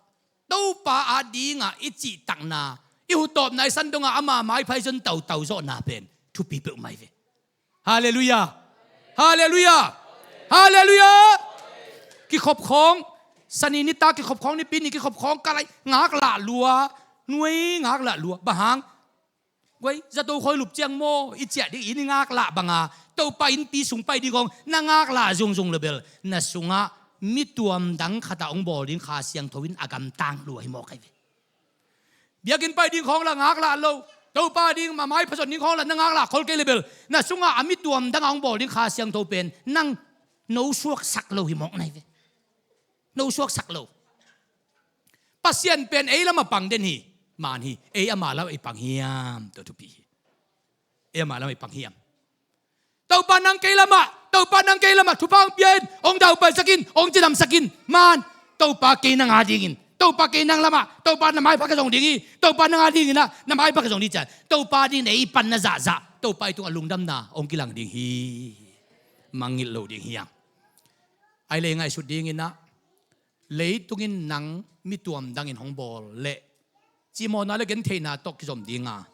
Topa a dinga i cihtakna, i hutawpna i san dongah ama maipha i zon tautau zawhna pen thupi peuhmah hi ve. Halleluiah. Halleluiah. Halleluiah. Kikhop khawng, Sani nitak kikhop khawng, Nipi ni kikhop khawng ka lai ngaklah lua, nuai ngaklah lua. Bang hang? Guai, zato khawi lup ciang maw i ciah ding in i ngaklah banga Topa innpi sung pai ding khawng na ngaklah zungzung le bel, na sungah mi tuamdang khatah hong bawl ding Kha Siangtho in a gamtang lua hi mawk ahi ve. Biakinn pai ding khawng lah ngaklah lo, Topa ding a maipha zon ding khawng lah na ngaklah khol kei le bel, na sungah a mi tuamdang a hong bawl ding Kha Siangtho pen nang no suaksak lo hi mawk na hi ve. No suaksak lo. Pasian pen ei lamah pang den hi, man hi, ei ama lamah i pang hiam, tua thupi hi. Ei ama lamah i pang hiam. Topa nang kei lamah, Topa nang kei lamah thupha hong pia in, hong daupaisak in, hong cidamsak in, man. Topa kei nang a dingin, Topa kei nang lamah, Topa na maipha ka zong ding hi, Topa nang a dingin ah na maipha ka zong ding cian, Topa dingin ei pan na zahzah, Topa i tungah lungdamna hong kilang ding hi. Mangngilh lo ding hiam. Ai le ngaihsut dingin ah, leitungin nang mi tuamdangin hong bawl leh cimawhna le gentheihna tawh kizom dinga,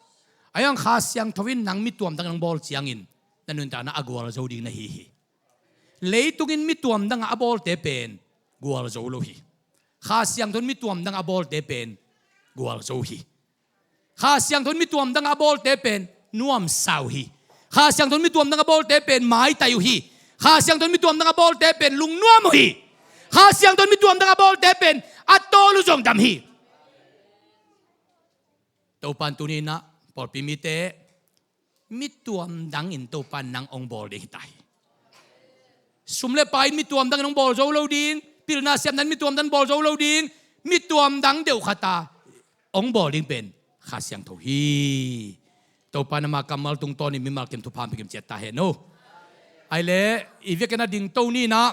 a yang Kha Siangtho in nang mi tuamdangin hong bawl ciangin na nuntakna a gualzo ding na hi hi. Leitungin mi tuamdanga a bawlte pen gualzo lo hi. Kha Siangtho in mi tuamdanga a bawlte pen gualzo hi. Kha Siangtho in mi tuamdanga a bawlte pen nuamsa uh hi. Kha Siangtho in mi tuamdanga a bawlte pen maitai uh hi. Kha Siangtho in mi tuamdanga a bawlte pen lungnuam uh hi. Kha Siangtho in mi tuamdanga a bawlte pen a tawl uh zong dam hi. Topa in tuni-in ah pawlpi mite mi tuamdangin Topa in nang hong bawl ding hi ta hi. Sum le pai in mi tuamdangin hong bawl zo lo ding, pilna siamna in mi tuamdangin bawl zo lo ding, mi tuamdang deuh khata hong bawl ding pen Kha Siangtho hi. Topa in ama kammal tungtawnin mimal kim thupha hong pia kim ciat ta hen aw. Ai le, i vekin a dingto ni-in ah,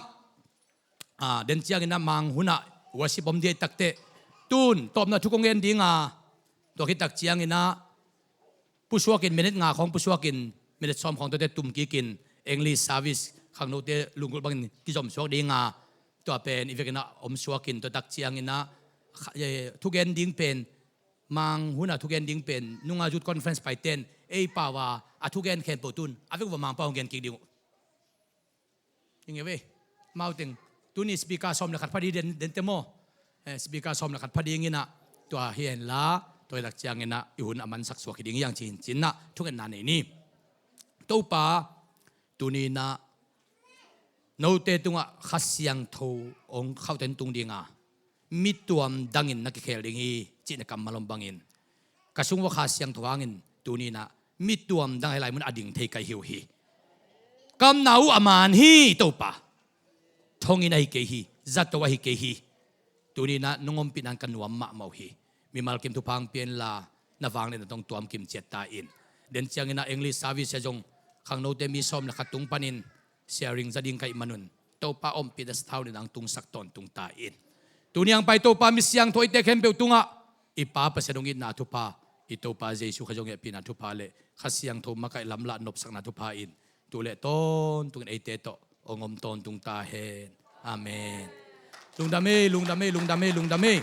a, den ciangin ah mang hunah worship om ding hi takteh, tun tawpna thu kong gen ding a, tua khit tak ciangin ah pusuakin minute nga khawng pusuakin minute sawm khawng tuate tum kikin English service khangnote lunggulh bangin kizom suak ding a, tua pen i vekin ah om suakin tua tak ciangin ah kha-, eh, thugen ding pen, mang hunah thugen ding pen nunga youth conference paiten ei pau a, a thugen khempeuh tun a vek uh a Mangpau hong gen kik ding uh. Hi nge ve. Amau teng tuni speaker sawm le khat pha ding den, dente maw. Eh, speaker sawm le khat pha dingin ah tua hi henla, tua hi lak ciangin ah i hun a mansak suak hi ding hi hang ci-in, ci-in ah thungetna nei ni. Topa, tuni-in ah note tungah Kha Siangtho hong khauhten tung ding a, mi tuamdangin na kikhel ding hi cih na kammal om bangin, ka sung uah Kha Siangtho hangin tuni-in ah mi tuamdang hi lai mun a ding thei ka hi uh hi. Ka omna uh a man hi Topa. Thonginn ahi kei hi, zato ahi kei hi. Tuni-in ah nong ompihna in ka nuam mahmah uh hi. Mimal kim thupha hong pia inla, na vangliatna tawh hong tuam kim ciat ta in. Den ciangin ah English service ah zong khangnote mi sawm le khat tung panin sharing za ding ka hih manun, Topa ompihna sathau nihna hong tungsak tawntung ta in. Tuni hong pai Topa mi siangtho eite khempeuh tungah i Pa Pasian hong itna thupha, i Topa Jesuh Kha zong hehpihna thupha le Kha Siangtho makaih lamlah nopsakna thupha in tu le tawntungin eite tawh hong om tawntung ta hen. Amen. Lungdam ei, lungdam ei, lungdam ei, lungdam ei.